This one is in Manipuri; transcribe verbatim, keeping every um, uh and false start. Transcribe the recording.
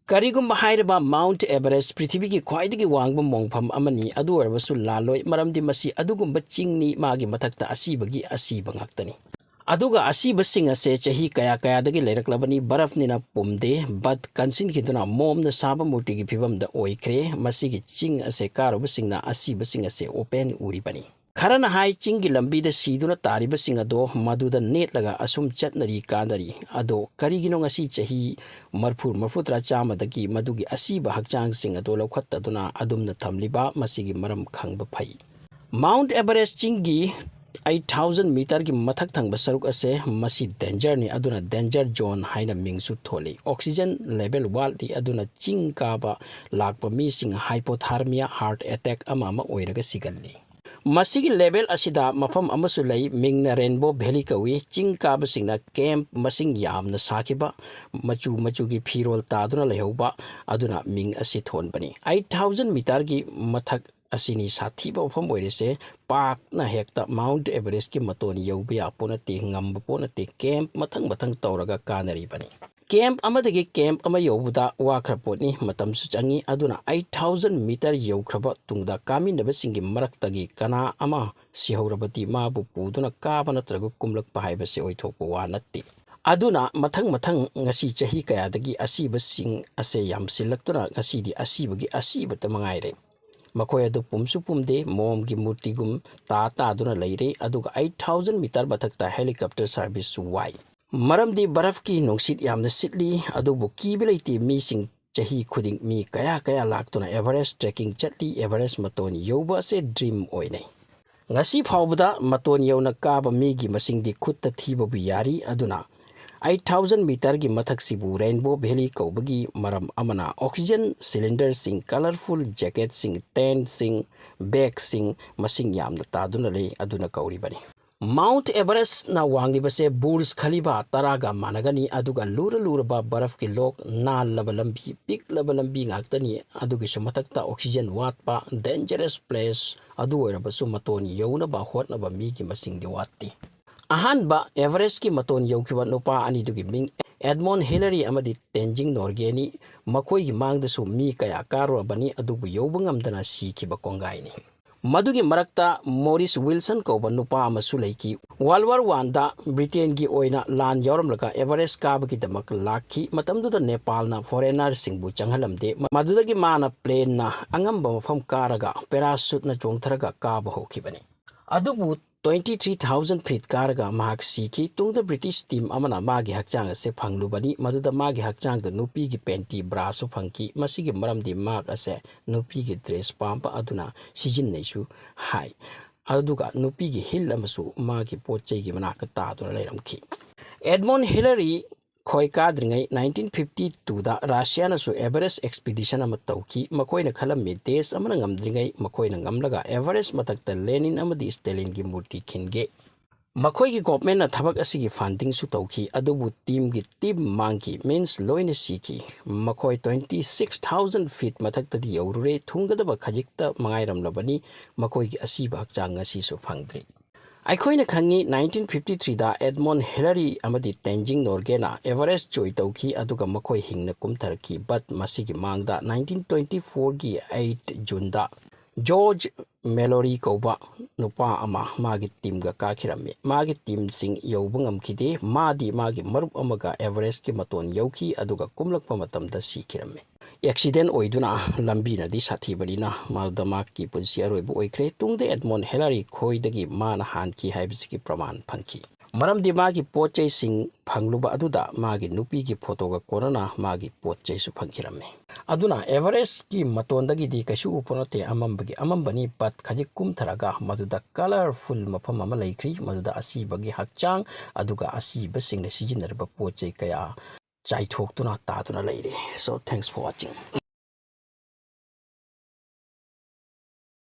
ꯀꯔꯤꯒꯨꯝꯕ ꯍꯥꯏꯔꯤꯕ Mount Everest ꯄ꯭ꯔꯤꯊꯤꯕꯤꯒꯤ ꯈ꯭ꯋꯥꯏꯗꯒꯤ ꯋꯥꯡꯕ ꯃꯣꯡꯐꯝ ꯑꯃꯅꯤ, ꯑꯗꯨ ꯑꯣꯏꯔꯕꯁꯨ ꯂꯥꯜꯂꯣꯏ, ꯃꯔꯝꯗꯤ ꯃꯁꯤ ꯑꯗꯨꯒꯨꯝꯕ ꯆꯤꯡꯅꯤ, ꯃꯥꯒꯤ ꯃꯊꯛꯇ ꯑꯁꯤꯕꯒꯤ ꯑꯁꯤꯕ ꯉꯥꯛꯇꯅꯤ꯫ ꯑꯗꯨꯒ ꯑꯁꯤꯕꯁꯤꯡ ꯑꯁꯦ ꯆꯍꯤ ꯀꯌꯥ ꯀꯌꯥꯗꯒꯤ ꯂꯩꯔꯛꯂꯕꯅꯤ, ꯕꯔꯐꯅꯤꯅ ꯄꯨꯝꯗꯦ, but ꯀꯟꯁꯤꯟꯈꯤꯗꯨꯅ ꯃꯣꯝꯅ ꯁꯥꯕ ꯃꯨꯔꯇꯤꯒꯤ ꯐꯤꯕꯝꯗ ꯑꯣꯏꯈ꯭ꯔꯦ꯫ ꯃꯁꯤꯒꯤ ꯆꯤꯡ ꯑꯁꯦ ꯀꯥꯔꯨꯕꯁꯤꯡꯅ ꯑꯁꯤꯕꯁꯤꯡ ꯑꯁꯦ open ꯎꯔꯤꯕꯅꯤ꯫ ꯈꯔꯅ ꯍꯥꯏ, ꯆꯤꯡꯒꯤ ꯂꯝꯕꯤꯗ ꯁꯤꯗꯨꯅ ꯇꯥꯔꯤꯕꯁꯤꯡ ꯑꯗꯣ ꯃꯗꯨꯗ ꯅꯦꯠꯂꯒ ꯑꯁꯨꯝ ꯆꯠꯅꯔꯤ ꯀꯥꯅꯔꯤ꯫ ꯑꯗꯣ ꯀꯔꯤꯒꯤꯅꯣ ꯉꯁꯤ ꯆꯍꯤ ꯃꯔꯐꯨ, ꯃꯔꯐꯨꯇꯔꯥ, ꯆꯥꯝꯃꯗꯒꯤ ꯃꯗꯨꯒꯤ ꯑꯁꯤꯕ ꯍꯛꯆꯥꯡꯁꯤꯡ ꯑꯗꯣ ꯂꯧꯈꯠꯇꯗꯨꯅ ꯑꯗꯨꯝꯅ ꯊꯝꯂꯤꯕ? ꯃꯁꯤꯒꯤ ꯃꯔꯝ ꯈꯪꯕ ꯐꯩ꯫ Mount Everest ꯆꯤꯡꯒꯤ eight thousand meterꯒꯤ ꯃꯊꯛ ꯊꯪꯕ ꯁꯔꯨꯛ ꯑꯁꯦ ꯃꯁꯤ dangerꯅꯤ, ꯑꯗꯨꯅ danger zone ꯍꯥꯏꯅ ꯃꯤꯡꯁꯨ ꯊꯣꯜꯂꯤ꯫ Oxygen level ꯋꯥꯠꯂꯤ, ꯑꯗꯨꯅ ꯆꯤꯡ ꯀꯥꯕ ꯂꯥꯛꯄ ꯃꯤꯁꯤꯡ hypothermia, heart attack ꯑꯃ ꯑꯃ ꯑꯣꯏꯔꯒ ꯁꯤꯒꯜꯂꯤ꯫ ꯃꯁꯤꯒꯤ level ꯑꯁꯤꯗ ꯃꯐꯝ ꯑꯃꯁꯨ ꯂꯩ, ꯃꯤꯡꯅ Rainbow Valley ꯀꯧꯏ꯫ ꯆꯤꯡ ꯀꯥꯕꯁꯤꯡꯅ camp ꯃꯁꯤꯡ ꯌꯥꯝꯅ ꯁꯥꯈꯤꯕ, ꯃꯆꯨ ꯃꯆꯨꯒꯤ ꯐꯤꯔꯣꯜ ꯇꯥꯗꯨꯅ ꯂꯩꯍꯧꯕ ꯑꯗꯨꯅ ꯃꯤꯡ ꯑꯁꯤ ꯊꯣꯟꯕꯅꯤ꯫ Eight thousand meterꯒꯤ ꯃꯊꯛ ꯑꯁꯤꯅꯤ ꯁꯥꯊꯤꯕ ꯃꯐꯝ ꯑꯣꯏꯔꯤꯁꯦ꯫ ꯄꯥꯛꯅ ꯍꯦꯛꯇ Mount Everestꯀꯤ ꯃꯇꯣꯟ ꯌꯧꯕ ꯌꯥꯄꯣ ꯅꯠꯇꯦ, ꯉꯝꯕ ꯄꯣꯠ ꯅꯠꯇꯦ꯫ Camp ꯃꯊꯪ ꯃꯊꯪ ꯇꯧꯔꯒ ꯀꯥꯅꯔꯤꯕꯅꯤ꯫ Camp ꯑꯃꯗꯒꯤ camp ꯑꯃ ꯌꯧꯕꯗ ꯋꯥꯈ꯭ꯔ ꯄꯣꯠꯅꯤ, ꯃꯇꯝꯁꯨ ꯆꯪꯏ꯫ ꯑꯗꯨꯅ eight thousand meter ꯌꯧꯈ꯭ꯔꯕ ꯇꯨꯡꯗ ꯀꯥꯃꯤꯟꯅꯕꯁꯤꯡꯒꯤ ꯃꯔꯛꯇꯒꯤ ꯀꯅꯥ ꯑꯃ ꯁꯤꯍꯧꯔꯕꯗꯤ ꯃꯥꯕꯨ ꯄꯨꯗꯨꯅ ꯀꯥꯕ ꯅꯠꯇ꯭ꯔꯒ ꯀꯨꯝꯂꯛꯄ ꯍꯥꯏꯕꯁꯤ ꯑꯣꯏꯊꯣꯛꯄ ꯋꯥ ꯅꯠꯇꯦ꯫ ꯑꯗꯨꯅ ꯃꯊꯪ ꯃꯊꯪ ꯉꯁꯤ ꯆꯍꯤ ꯀꯌꯥꯗꯒꯤ ꯑꯁꯤꯕꯁꯤꯡ ꯑꯁꯦ ꯌꯥꯝꯁꯤꯜꯂꯛꯇꯨꯅ ꯉꯁꯤꯗꯤ ꯑꯁꯤꯕꯒꯤ ꯑꯁꯤꯕꯇ ꯃꯉꯥꯏꯔꯦ꯫ ꯃꯈꯣꯏ ꯑꯗꯨ ꯄꯨꯝꯁꯨ ꯄꯨꯝꯗꯦ, ꯃꯣꯝꯒꯤ ꯃꯨꯔꯇꯤꯒꯨꯝ ꯇꯥ ꯇꯥꯗꯨꯅ ꯂꯩꯔꯦ꯫ ꯑꯗꯨꯒ eight thousand meter ꯃꯊꯛꯇ helicopter service ꯋꯥꯏ꯫ ꯃꯔꯝꯗꯤ ꯕꯔꯐꯀꯤ ꯅꯨꯡꯁꯤꯠ ꯌꯥꯝꯅ ꯁꯤꯠꯂꯤ, ꯑꯗꯨꯕꯨ ꯀꯤꯕ ꯂꯩꯇꯦ꯫ ꯃꯤꯁꯤꯡ ꯆꯍꯤ ꯈꯨꯗꯤꯡ ꯃꯤ ꯀꯌꯥ ꯀꯌꯥ ꯂꯥꯛꯇꯨꯅ Everest trekking ꯆꯠꯂꯤ꯫ Everest ꯃꯇꯣꯟ ꯌꯧꯕ ꯑꯁꯦ dream ꯑꯣꯏꯅꯩ꯫ ꯉꯁꯤ ꯐꯥꯎꯕꯗ ꯃꯇꯣꯟ ꯌꯧꯅ ꯀꯥꯕ ꯃꯤꯒꯤ ꯃꯁꯤꯡꯗꯤ ꯈꯨꯠꯇ ꯊꯤꯕꯕꯨ ꯌꯥꯔꯤ꯫ ꯑꯗꯨꯅ eight thousand meterꯒꯤ ꯃꯊꯛꯁꯤꯕꯨ Rainbow Valley ꯀꯧꯕꯒꯤ ꯃꯔꯝ ꯑꯃꯅ oxygen cylinderꯁꯤꯡ, colourful jacketꯁꯤꯡ, tentꯁꯤꯡ, bagꯁꯤꯡ ꯃꯁꯤꯡ ꯌꯥꯝꯅ ꯇꯥꯗꯨꯅ ꯂꯩ ꯑꯗꯨꯅ ꯀꯧꯔꯤꯕꯅꯤ꯫ Mount Everestꯅ ꯋꯥꯡꯂꯤꯕꯁꯦ Burj Khalifa ꯇꯔꯥꯒ ꯃꯥꯟꯅꯒꯅꯤ, ꯑꯗꯨꯒ ꯂꯨꯔ ꯂꯨꯔꯕ ꯕꯔꯐꯀꯤ ꯂꯣꯛ, ꯅꯥꯜꯂꯕ ꯂꯝꯕꯤ, ꯄꯤꯛꯂꯕ ꯂꯝꯕꯤ ꯉꯥꯛꯇꯅꯤ꯫ ꯑꯗꯨꯒꯤꯁꯨ ꯃꯊꯛꯇ oxygen ꯋꯥꯠꯄ, dangerous place, ꯑꯗꯨ ꯑꯣꯏꯔꯕꯁꯨ ꯃꯇꯣꯟ ꯌꯧꯅꯕ ꯍꯣꯠꯅꯕ ꯃꯤꯒꯤ ꯃꯁꯤꯡꯗꯤ ꯋꯥꯠꯇꯦ꯫ ꯑꯍꯥꯟꯕ Everestꯀꯤ ꯃꯇꯣꯟ ꯌꯧꯈꯤꯕ ꯅꯨꯄꯥ ꯑꯅꯤꯗꯨꯒꯤ ꯃꯤꯡ ꯑꯦꯗꯃꯣꯟ ꯍꯤꯂꯔꯤ ꯑꯃꯗꯤ ꯇꯦꯟꯖꯤꯡ ꯅꯣꯔꯒꯦꯅꯤ꯫ ꯃꯈꯣꯏꯒꯤ ꯃꯥꯡꯗꯁꯨ ꯃꯤ ꯀꯌꯥ ꯀꯥꯔꯨꯔꯕꯅꯤ, ꯑꯗꯨꯕꯨ ꯌꯧꯕ ꯉꯝꯗꯅ ꯁꯤꯈꯤꯕ ꯀꯣꯡꯒꯥꯏꯅꯤ꯫ ꯃꯗꯨꯒꯤ ꯃꯔꯛꯇ ꯃꯣꯔꯤꯁ ꯋꯤꯜꯁꯟ ꯀꯧꯕ ꯅꯨꯄꯥ ꯑꯃꯁꯨ ꯂꯩꯈꯤ꯫ ꯋꯥꯔꯜ ꯋꯥꯔ ꯋꯥꯟꯗ ꯕ꯭ꯔꯤꯇꯦꯟꯒꯤ ꯑꯣꯏꯅ ꯂꯥꯟ ꯌꯥꯎꯔꯝꯂꯒ ꯑꯦꯚꯔꯦꯁ ꯀꯥꯕꯒꯤꯗꯃꯛ ꯂꯥꯛꯈꯤ꯫ ꯃꯇꯝꯗꯨꯗ ꯅꯦꯄꯥꯜꯅ ꯐꯣꯔꯦꯅꯔꯁꯤꯡꯕꯨ ꯆꯪꯍꯜꯂꯝꯗꯦ꯫ ꯃꯗꯨꯗꯒꯤ ꯃꯥꯅ ꯄ꯭ꯂꯦꯟꯅ ꯑꯉꯝꯕ ꯃꯐꯝ ꯀꯥꯔꯒ ꯄꯦꯔꯥꯁꯨꯠꯅ ꯆꯣꯡꯊꯔꯒ ꯀꯥꯕ ꯍꯧꯈꯤꯕꯅꯤ꯫ ꯑꯗꯨꯕꯨ twenty three thousand feet ꯀꯥꯔꯒ ꯃꯍꯥꯛ ꯁꯤꯈꯤ꯫ ꯇꯨꯡꯗ ꯕ꯭ꯔꯤꯇꯤꯁ ꯇꯤꯝ ꯑꯃꯅ ꯃꯥꯒꯤ ꯍꯛꯆꯥꯡ ꯑꯁꯦ ꯐꯪꯂꯨꯕꯅꯤ꯫ ꯃꯗꯨꯗ ꯃꯥꯒꯤ ꯍꯛꯆꯥꯡꯗ ꯅꯨꯄꯤꯒꯤ ꯄꯦꯟꯇꯤ ꯕ꯭ꯔꯥꯁꯨ ꯐꯪꯈꯤ꯫ ꯃꯁꯤꯒꯤ ꯃꯔꯝꯗꯤ ꯃꯍꯥꯛ ꯑꯁꯦ ꯅꯨꯄꯤꯒꯤ ꯗ꯭ꯔꯦꯁ ꯄꯥꯝꯕ ꯑꯗꯨꯅ ꯁꯤꯖꯤꯟꯅꯩꯁꯨ ꯍꯥꯏ꯫ ꯑꯗꯨꯒ ꯅꯨꯄꯤꯒꯤ ꯍꯤꯜ ꯑꯃꯁꯨ ꯃꯥꯒꯤ ꯄꯣꯠ ꯆꯩꯒꯤ ꯃꯅꯥꯛꯇ ꯇꯥꯗꯨꯅ ꯂꯩꯔꯝꯈꯤ꯫ ꯑꯦꯗꯃꯣꯟ ꯍꯤꯂꯔꯤ ꯈꯣꯏ ꯀꯥꯗ꯭ꯔꯤꯉꯩ nineteen fifty twoꯗ ꯔꯁꯤꯌꯥꯅꯁꯨ ꯑꯦꯚꯔꯦꯁ ꯑꯦꯛꯁꯄꯤꯗꯤꯁꯟ ꯑꯃ ꯇꯧꯈꯤ꯫ ꯃꯈꯣꯏꯅ ꯈꯜꯂꯝꯃꯤ ꯗꯦꯁ ꯑꯃꯅ ꯉꯝꯗ꯭ꯔꯤꯉꯩ ꯃꯈꯣꯏꯅ ꯉꯝꯂꯒ ꯑꯦꯚꯔꯦꯁ ꯃꯊꯛꯇ ꯂꯦꯅꯤꯟ ꯑꯃꯗꯤ ꯁ꯭ꯇꯦꯂꯤꯟꯒꯤ ꯃꯨꯔꯇꯤ ꯈꯤꯟꯒꯦ꯫ ꯃꯈꯣꯏꯒꯤ ꯒꯣꯚꯔꯟꯃꯦꯟꯠꯅ ꯊꯕꯛ ꯑꯁꯤꯒꯤ ꯐꯟꯗꯤꯡꯁꯨ ꯇꯧꯈꯤ, ꯑꯗꯨꯕꯨ ꯇꯤꯝꯒꯤ ꯇꯤꯝ ꯃꯥꯡꯈꯤ, ꯃꯤꯟꯁ ꯂꯣꯏꯅ ꯁꯤꯈꯤ꯫ ꯃꯈꯣꯏ twenty six thousand feet ꯃꯊꯛꯇꯗꯤ ꯌꯧꯔꯨꯔꯦ, ꯊꯨꯡꯒꯗꯕ ꯈꯖꯤꯛꯇ ꯃꯉꯥꯏꯔꯝꯂꯕꯅꯤ꯫ ꯃꯈꯣꯏꯒꯤ ꯑꯁꯤꯕ ꯍꯛꯆꯥꯡ ꯉꯁꯤꯁꯨ ꯐꯪꯗ꯭ꯔꯤ꯫ ꯑꯩꯈꯣꯏꯅ ꯈꯪꯉꯤ, nineteen fifty threeꯗ ꯑꯦꯗꯃꯣꯟ ꯍꯤꯂꯔꯤ ꯑꯃꯗꯤ ꯇꯦꯟꯖꯤꯡ ꯅꯣꯔꯒꯦꯅ ꯑꯦꯚꯔꯦꯁ ꯖꯣꯏ ꯇꯧꯈꯤ, ꯑꯗꯨꯒ ꯃꯈꯣꯏ ꯍꯤꯡꯅ ꯀꯨꯝꯊꯔꯛꯈꯤ꯫ But ꯃꯁꯤꯒꯤ ꯃꯥꯡꯗ nineteen twenty fourꯒꯤ eight Juneꯗ ꯖꯣꯔꯖ ꯃꯦꯂꯣꯔꯤ ꯀꯧꯕ ꯅꯨꯄꯥ ꯑꯃ ꯃꯥꯒꯤ ꯇꯤꯝꯒ ꯀꯥꯈꯤꯔꯝꯃꯤ꯫ ꯃꯥꯒꯤ ꯇꯤꯝꯁꯤꯡ ꯌꯧꯕ ꯉꯝꯈꯤꯗꯦ꯫ ꯃꯥꯗꯤ ꯃꯥꯒꯤ ꯃꯔꯨꯞ ꯑꯃꯒ ꯑꯦꯚꯔꯦꯁꯀꯤ ꯃꯇꯣꯟ ꯌꯧꯈꯤ, ꯑꯗꯨꯒ ꯀꯨꯝꯂꯛꯄ ꯃꯇꯝꯗ ꯁꯤꯈꯤꯔꯝꯃꯤ꯫ ꯑꯦꯛꯁꯤꯗꯦꯟ ꯑꯣꯏꯗꯨꯅ ꯂꯝꯕꯤꯅꯗꯤ ꯁꯥꯊꯤꯕꯅꯤꯅ ꯃꯗꯨꯗ ꯃꯍꯥꯛꯀꯤ ꯄꯨꯟꯁꯤ ꯑꯔꯣꯏꯕ ꯑꯣꯏꯈ꯭ꯔꯦ꯫ ꯇꯨꯡꯗ ꯑꯦꯗꯃꯣꯟ ꯍꯦꯂꯔꯤ ꯈꯣꯏꯗꯒꯤ ꯃꯥꯅ ꯍꯥꯟꯈꯤ ꯍꯥꯏꯕꯁꯤꯒꯤ ꯄ꯭ꯔꯃꯥꯟ ꯐꯪꯈꯤ꯫ ꯃꯔꯝꯗꯤ ꯃꯥꯒꯤ ꯄꯣꯠ ꯆꯩꯁꯤꯡ ꯐꯪꯂꯨꯕ ꯑꯗꯨꯗ ꯃꯥꯒꯤ ꯅꯨꯄꯤꯒꯤ ꯐꯣꯇꯣꯒ ꯀꯣꯟꯅꯅ ꯃꯥꯒꯤ ꯄꯣꯠ ꯆꯩꯁꯨ ꯐꯪꯈꯤꯔꯝꯃꯤ꯫ ꯑꯗꯨꯅ ꯑꯦꯚꯔꯦꯁꯀꯤ ꯃꯇꯣꯟꯗꯒꯤꯗꯤ ꯀꯩꯁꯨ ꯎꯄ ꯅꯠꯇꯦ, ꯑꯃꯝꯕꯒꯤ ꯑꯃꯝꯕꯅꯤ꯫ But ꯈꯖꯤꯛ ꯀꯨꯝꯊꯔꯒ ꯃꯗꯨꯗ ꯀꯂꯔꯐꯨꯜ ꯃꯐꯝ ꯑꯃ ꯂꯩꯈ꯭ꯔꯤ, ꯃꯗꯨꯗ ꯑꯁꯤꯕꯒꯤ ꯍꯛꯆꯥꯡ ꯑꯗꯨꯒ ꯑꯁꯤꯕꯁꯤꯡꯅ ꯁꯤꯖꯤꯟꯅꯔꯤꯕ ꯄꯣꯠ ꯆꯩ ꯀꯌꯥ ꯆꯥꯏꯊꯣꯛꯇꯨꯅ ꯇꯥꯗꯨꯅ ꯂꯩꯔꯤ꯫ So, thanks for watching.